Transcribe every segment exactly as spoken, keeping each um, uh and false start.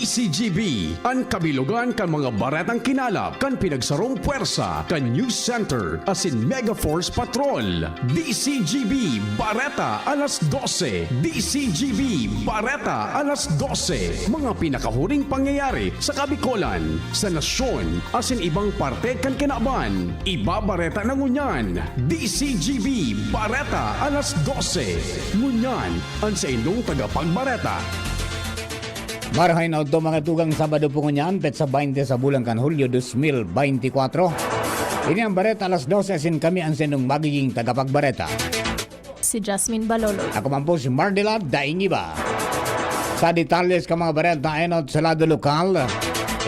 C G B, an kabilogan kan mga baretang kinalap kan pinagsarong pwersa kan News Center asin Mega Force Patrol. D C G B Bareta alas dose. D C G B Bareta alas dose. Mga pinakahuring pangyayari sa Kabikolan, sa nasyon, asin ibang parte kan kinaban. Ibabareta na ngunyan. D C G B Bareta alas dose. Ngunyan, an saindong tagapagbareta. Marahay na udto, mga tugang, Sabado po ngunyan, petsa baynte sa bulan kan Hulyo, dos mil baynte kwatro. Ini ang Bareta alas dose, asin kami an saindong magiging tagapagbareta. Si Jasmine Balolo. Ako man po si Mardelad Daingiba. Sa detalles kan mga bareta enot sa lado lokal,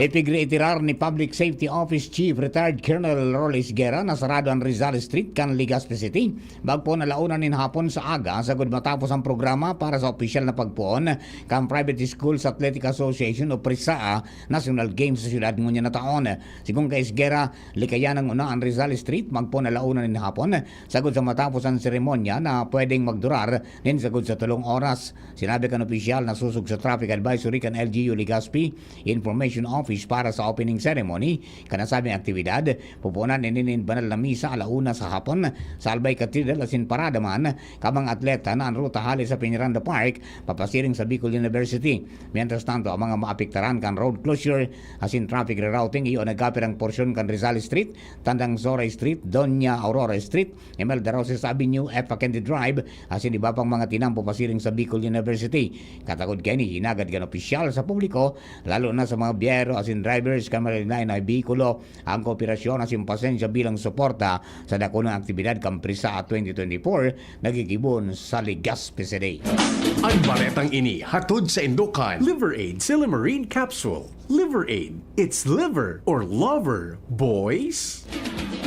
ipigreitirar ni Public Safety Office Chief Retired Colonel Rolly Esguerra na sarado an Rizal Street kan Legazpi City magpoon ala una nin hapon sa aga, sagkod matapos ang programa para sa opisyal na pagpoon kan Private Schools Athletic Association o PRISAA National Games sa syudad ngunyan na taon. Sigon kay Esguerra, likayan na nguna an Rizal Street magpoon ala una nin hapon, sagkod sa matapos ang seremonya na pwedeng magdurar nin sagkod sa tolong oras. Sinabi kan opisyal na sosog sa Traffic Advisory kan L G U Legazpi Information Office para sa opening ceremony kan nasabing aktibidad, pupunan ini nin banal na misa ala una sa hapon sa Albay Cathedral asin parada man kan mga atleta na an ruta hale sa Peñaranda Park papasiring sa Bicol University. Mientras tanto, ang mga maapektaran kan road closure asin traffic rerouting iyo nagkapirang porsyon kan Rizal Street, Tandang Zoray Street, Doña Aurora Street, Imelda Roses Avenue, F. Paquende Drive, asin iba pang mga tinampo pasiring sa Bicol University. Katakod kaini, hinagad kan opisyal sa publiko, lalo na sa mga biyahero asin drivers kan maray-nay na behikulo, ang kooperasyon asin pasensya bilang suporta sa dakulang aktibidad kan PRISAA twenty twenty-four na gigibo sa Legazpi City. An baretang ini hatod saindo kan Liver Aid Silymarin Capsule. Liver Aid, it's liver or lover, boys!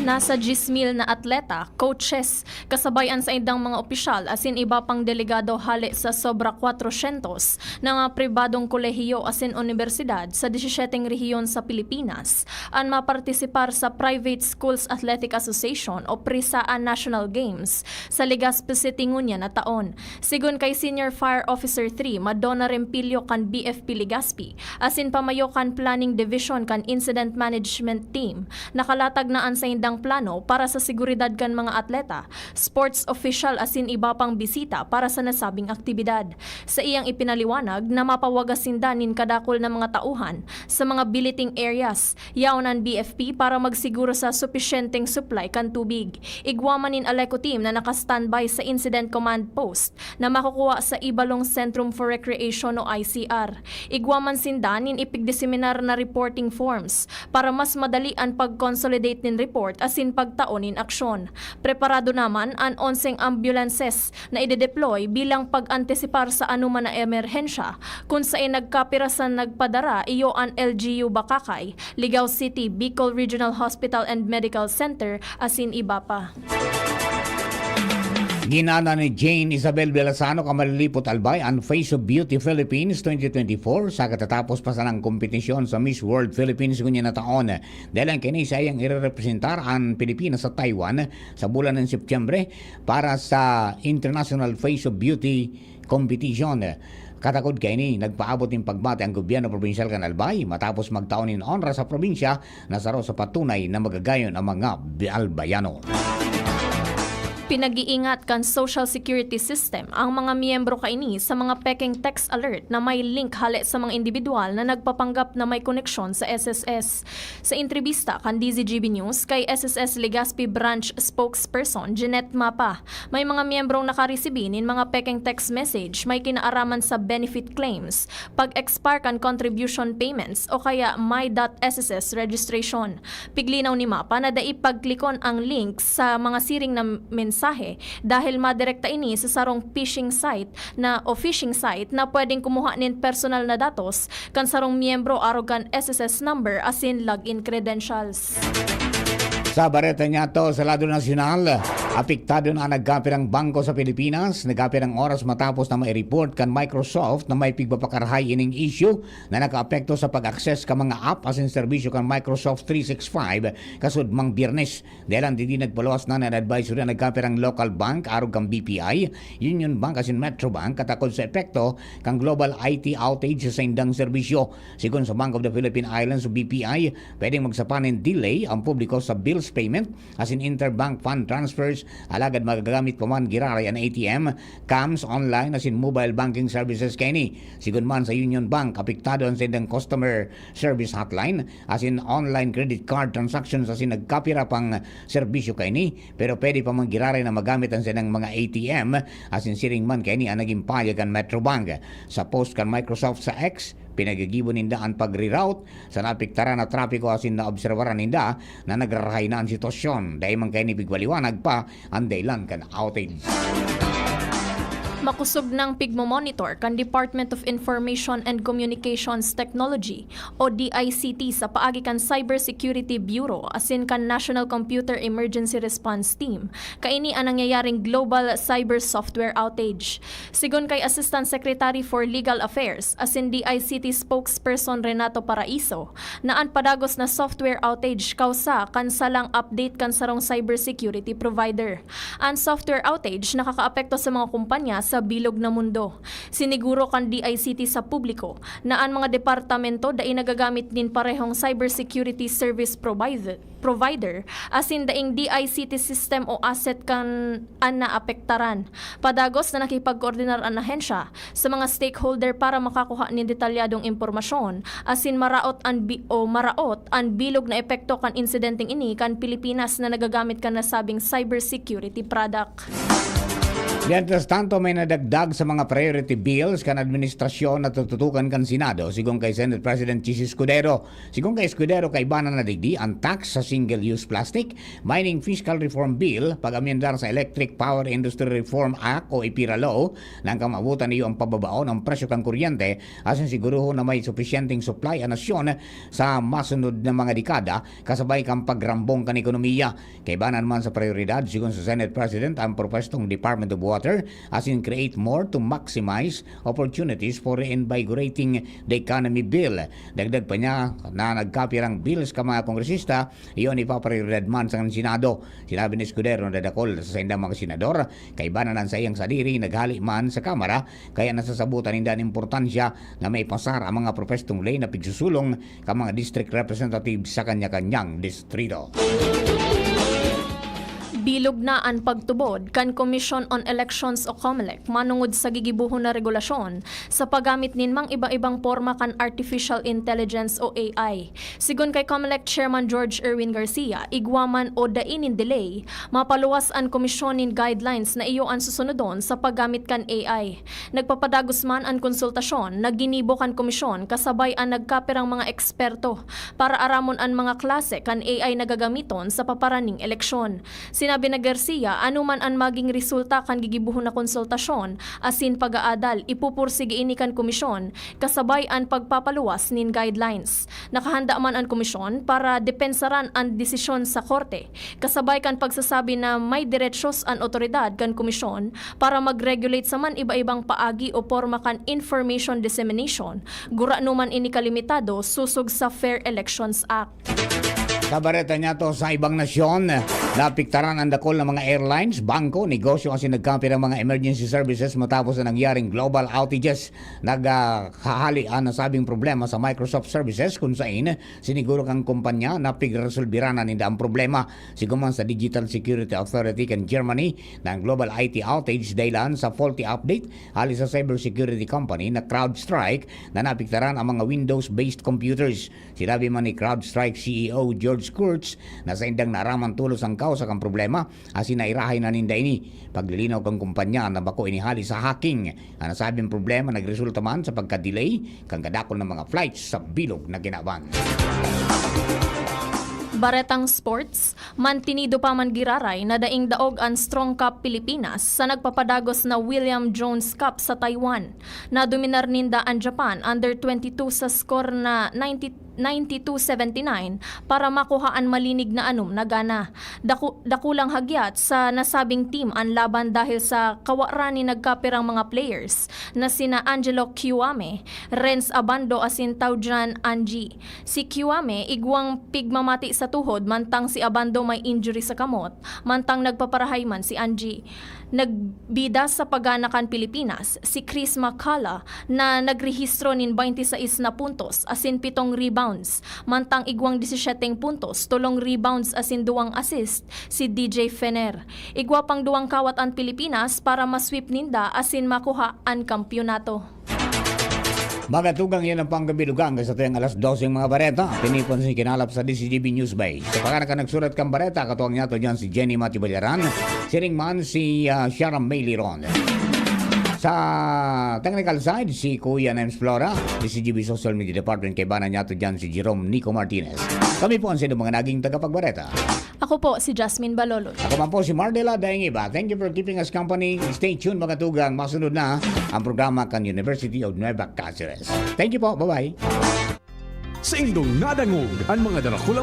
Nasa dyes mil na atleta, coaches, kasabay an saindang mga opisyal asin iba pang delegado hale sa sobra kwatrosyentos na mga pribadong kolehiyo asin unibersidad sa disisiete rehiyon sa Pilipinas an mapartisipar sa Private Schools Athletic Association o PRISAA National Games sa Legazpi City ngunyan na taon. Sigon kay Senior Fire Officer three Madonna Rempilio kan B F P Legazpi, asin pamayo kan Planning Division kan Incident Management Team, nakalatag na an saindang plano para sa seguridad kan mga atleta, sports official asin iba pang bisita para sa nasabing aktibidad. Sa iyang ipinaliwanag na mapawagas sinda nin kadakul na mga tauhan sa mga billeting areas, yaon an B F P para magsiguro sa supisyenteng supply kan tubig. Igwa man nin Aleco team na naka-standby sa Incident Command Post na makukuha sa Ibalong Centrum for Recreation o I C R. Igwa man sinda nin ipigdiseminar na reporting forms para mas madali an pag-consolidate nin report asin pagtao nin aksyon. Preparado naman an onseng ambulances na idedeploy bilang pag-antisipar sa anoman na emerhensya, kun saen nagkapira sa nagpadara iyo an L G U Bacacay, Ligao City, Bicol Regional Hospital and Medical Center, asin iba pa. Ginana ni Jane Isabel Villasano kan Malilipot Albay an Face of Beauty Philippines twenty twenty-four sa katatapos pa sanang kompetisyon sa Miss World Philippines ngunyan na taon. Dahelan kaini, saiyang irerepresentar an Pilipinas sa Taiwan sa bulan nin Setyembre para sa International Face of Beauty Competition. Katakod kaini, nagpaabot nin pagbati ang gobyerno probinsyal kan Albay matapos magtao nin onra sa probinsya na saro sa patunay na magagayon ang mga Albayano. Pinag-iingat kan Social Security System ang mga miyembro kaini sa mga pekeng text alert na may link hale sa mga indibidwal na nagpapanggap na may koneksyon sa S S S. Sa entrebista kan D Z G B News kay S S S Legazpi Branch Spokesperson Jeanette Mapa, may mga miyembrong nakaresibi nin mga pekeng text message may kinaaraman sa benefit claims, pag-expire kan contribution payments o kaya My dot S S S registration. Piglinaw ni Mapa na dai pagklikon ang link sa mga siring na mensahe dahil madirekta ini sa sarong phishing site na o phishing site na pwedeng kumuha nin personal na datos kan sarong miyembro arog kan S S S number asin login credentials. Sa bareta niyato sa lado nasyonal, Apektado na an nagkapirang bangko sa Pilipinas, nagkapirang oras matapos na mai-report kan Microsoft na may pigpapakarahay ining issue na nakaapekto sa pag-access kan mga app asin serbisyo kan Microsoft three six five kasudmang Biyernes. Dahelan digdi, nagpaluwas na an advisory an nagkapirang local bank arog kan B P I, Union Bank asin Metro Bank katakod sa epekto kan global I T outage sa saindang serbisyo. Sigon sa Bank of the Philippine Islands o B P I, pwedeng magsapa nin delay ang publiko sa bills payment asin interbank fund transfers, alagad magagamit pa man giraray an A T M, cams, online asin mobile banking services kaini. Sigon man sa Union Bank, apektado an saindang customer service hotline asin online credit card transactions asin nagkapira pang serbisyo kaini, pero pwede pa man giraray na magamit an saindang mga A T M asin siring man kaini an nagin pahayag kan Metro Bank. Sa post kan Microsoft sa X, pinaggigibo ninda an pagre-route sa naapektaran na trapiko asin naobserbaran ninda na nagrarahay na an sitwasyon. Dai man kaini pigpaliwanag pa an dahilan kan outage. Makosog nang pigmomonitor kan Department of Information and Communications Technology o D I C T sa paagi kan Cybersecurity Bureau asin kan National Computer Emergency Response Team kaini an nangyayaring global cyber software outage. Sigon kay Assistant Secretary for Legal Affairs asin D I C T spokesperson Renato Paraiso, na an padagos na software outage kausa kan salang update kan sarong cybersecurity provider. An software outage nakakaapekto sa mga kumpanya sa bilog na mundo. Siniguro kan D I C T sa publiko na an mga departamento dai nagagamit nin parehong cybersecurity service provider, provider asin daing D I C T system o asset kan an naapektaran. Padagos na nakipagkoordinar an ahensya sa mga stakeholder para makakuha nin detalyadong impormasyon asin maraot an bi- o maraot an bilog na epekto kan insidenteng ini kan Pilipinas na nagagamit kan nasabing cybersecurity product. Mientras tanto, may nadagdag sa mga priority bills kan administrasyon na tututukan kan Senado, sigon kay Senate President Chiz Escudero. Sigon kay Escudero, kaiba na digdi an tax sa single-use plastic, mining fiscal reform bill, pag-amyendar sa Electric Power Industry Reform Act o EPIRA Law, na ang kamawotan iyo ang pababao ng presyo kan kuryente, asin siguruhon na may supisyenteng supply ang nasyon sa masunod na mga dekada, kasabay kan pagrambong kan ekonomiya. Kaiba na naman sa prioridad, sigon sa Senate President, ang propwestong Department of Water, asin Create More to Maximize Opportunities for Reinvigorating the Economy Bill. Dagdag pa niya na nagkapirang bills kan mga kongresista, iyon ipaprioridad man sa Senado. Sinabi ni Escudero na dakul sa saindang mga senador, kaiba na nan saiyang sadiri, naghali man sa Kamara, kaya nasasabutan ninda an importansya na maipasar ang mga propwestong ley na pigsusulong kan mga district representatives sa kanya-kanyang distrito. Bilog na an pagtubod kan Commission on Elections o COMELEC manongod sa gigibohon na regulasyon sa paggamit nin mang iba-ibang porma kan artificial intelligence o A I. Sigon kay COMELEC Chairman George Erwin Garcia, igwa man o dai nin delay, mapaluwas an komisyon nin guidelines na iyo an susunodon sa paggamit kan A I. Nagpapadagos man an konsultasyon na ginibo kan komisyon kasabay an nagkapirang mga eksperto para aramon an mga klase kan A I na gagamiton sa paparaning eleksyon. Sinabi ni Garcia, anoman an maging resulta kan gigibohon na konsultasyon asin pag-aadal, ipupursige ini kan komisyon kasabay an pagpapaluwas nin guidelines. Nakahanda man an komisyon para depensaran an desisyon sa korte, kasabay kan pagsasabi na may derechos an otoridad kan komisyon para mag-regulate sa man iba-ibang paagi o porma kan information dissemination, gurano man ini kalimitado sosog sa Fair Elections Act. Sa bareta niyato sa ibang nasyon, naapektaran ang dakul na mga airlines, bangko, negosyo asin nagkapirang mga emergency services matapos na nangyaring global outages. Naghahali an nasabing problema sa Microsoft Services, kun sain siniguro kan kumpanya na pigresolbira na ninda ang problema. Sigon man sa Digital Security Authority kan Germany, na ang global I T outage dahilan sa faulty update hali sa cybersecurity company na CrowdStrike na naapektaran ang mga Windows-based computers. Sinabi man ni CrowdStrike C E O George Kurtz na saindang naaraman tolos ang kausa kan problema asin nairahay na ninda ini. Paglilinaw kan kumpanya na bako ini hali sa hacking. An nasabing problema nagresulta man sa pagka-delay kan kadakul na mga flights sa bilog na kinaban. Baretang sports, mantinido pa man giraray na daing daog an Strong Cup Pilipinas sa nagpapadagos na William Jones Cup sa Taiwan. Nadominar ninda an Japan under twenty-two sa score na ninety, ninety-two seventy-nine para makuha an malinig na anom na gana. Daku-, dakulang hagyat sa nasabing team an laban dahil sa kawaran ni nagkapirang mga players na sina Angelo Kiwame, Renz Abando asin Taojuan Anji. Si Kiwame igwang pigmamati sa tuhod, mantang si Abando may injury sa kamot, mantang nagpaparahay man si Anji. Nagbida sa pagana kan Pilipinas si Chris McCullough na nagrehistro nin twenty-sais na puntos asin pitong rebounds, mantang igwang disisiete puntos, tolong rebounds asin duwang assist si D J Fener. Igwa pang duwang kawat an Pilipinas para ma-sweep ninda asin makuha an kampyonato. Mga tugang, yan ang panggabilugan sa tayong alas dose mga bareta. Tinipon sa kinalap sa D C G B News Bay. Sa pagkanakan nagsulat kang bareta, katuwang niya to dyan si Jenny Mati Bayaran, siring man si uh, Sharon May Liron. Sa technical side, si Kuya Nems Flora, D C G B Social Media Department, kaibanan niya to dyan si Jerome Nico Martinez. Kami po ang sino mga naging tagapagbareta. Ako po si Jasmine Balolon. Ako man po si Mardela Daingiba. Thank you for keeping us company. Stay tuned mga tugang. Masunod na ang programa kan University of Nueva Cáceres. Thank you po. Bye-bye. Sa indong nadangog, ang mga darakulang